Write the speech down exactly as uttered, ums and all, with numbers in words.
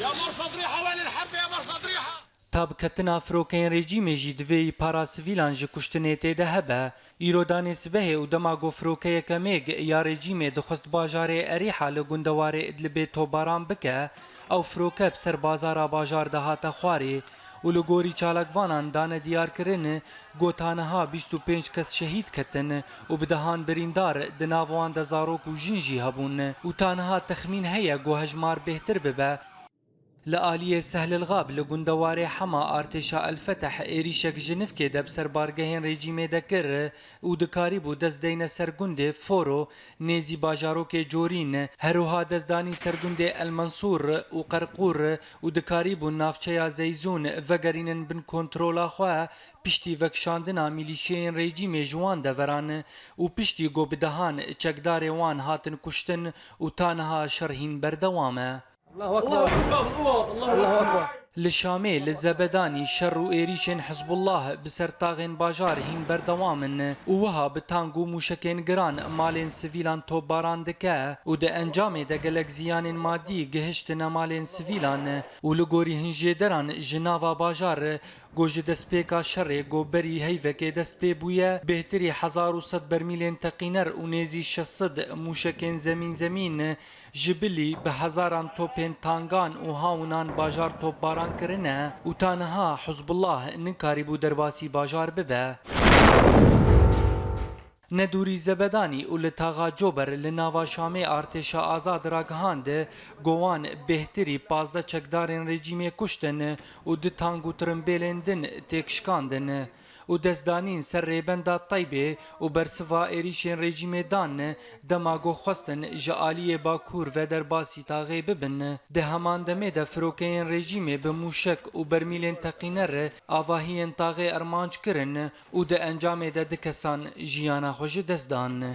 Ya Mersa Driha, wene l-herbe ya Mersa Driha. Tabketina firokeyên rejîmê jî divê yî para sivîlan ji kuştinê tê de hebe. Îro danê sibehê û dema ku firokeyeke mêg ya rejîmê dixwest bajarê Erîha li gundewarê Idlibê topbaran bike, ew firoke bi ser bazara bajar de hate xwarê û li gorî çalakvanan dane diyarkirin ku ta niha bîst û pênc kes şehîd ketin û bi dehan birîndar, di nav wan de zarok û jin jî hebûn û ta niha texmîn heye ku hejmar bêhtir bibe. Li aliyê Sehlilxab li gundewarê Hema artêşa El Feteh êrîşek ji nifkê de bi ser bargehên rejîmê de kir û dikarîbû dest deyne ser gundê Foro nêzî bajarokê Corîn, her wiha dest danî ser gundê El Mensûr û Qerqûr û dikarîbûn navçeya Zeyzûn vegerînin bin kontrola xwe piştî vekişandina mîlîşiyên rejîmê ji wan deveran û piştî ku bi dehan çekdarê wan hatin kuştin û ta niha şer hîn berdewam e. Allahu Ekber. Allahu Ekber. Li Şamê, li Zebedanî şer û êrîşên Hizbullah bi ser taxên bajar hîn berdewam in û wiha bi tank û mûşekên giran malên sivîlan topbaran dike û di encamê de gelek ziyanên madî gihiştine malên sivîlan û li gorî hin jêderan ji nava bajar ku ji destpêka şerê ku berî heyvekê dest pê bûye, bêhtirî hezar û sed bermîlên teqîner û nêzî şeş sed mûşekên zemîn zemîn ji bilî bi hezaran topên tangan û hawinan bajar topbaran kirine û ta niha Hizbullah nikarîbû derbasî bajar bibe. Ne dûrî Zebedanî û li taxa Cober li nava Şamê artêşa azad ragihand, ku wan bêhtirî pazdeh çekdarên rejîmê kuştin û du tank û tirimbêlên din têkişkandin û destdanîn ser rêbenda Teybê û bersiva êrîşên rejîmê dan, dema ku xwestin ji aliyê Bakur ve derbasî taxê bibin. Di heman demê de firokeyên rejîmê bi mûşek û bermîlên teqîner avahiyên taxê armanc kirin û di encamê de du kesan jiyana xwe ji dest dan.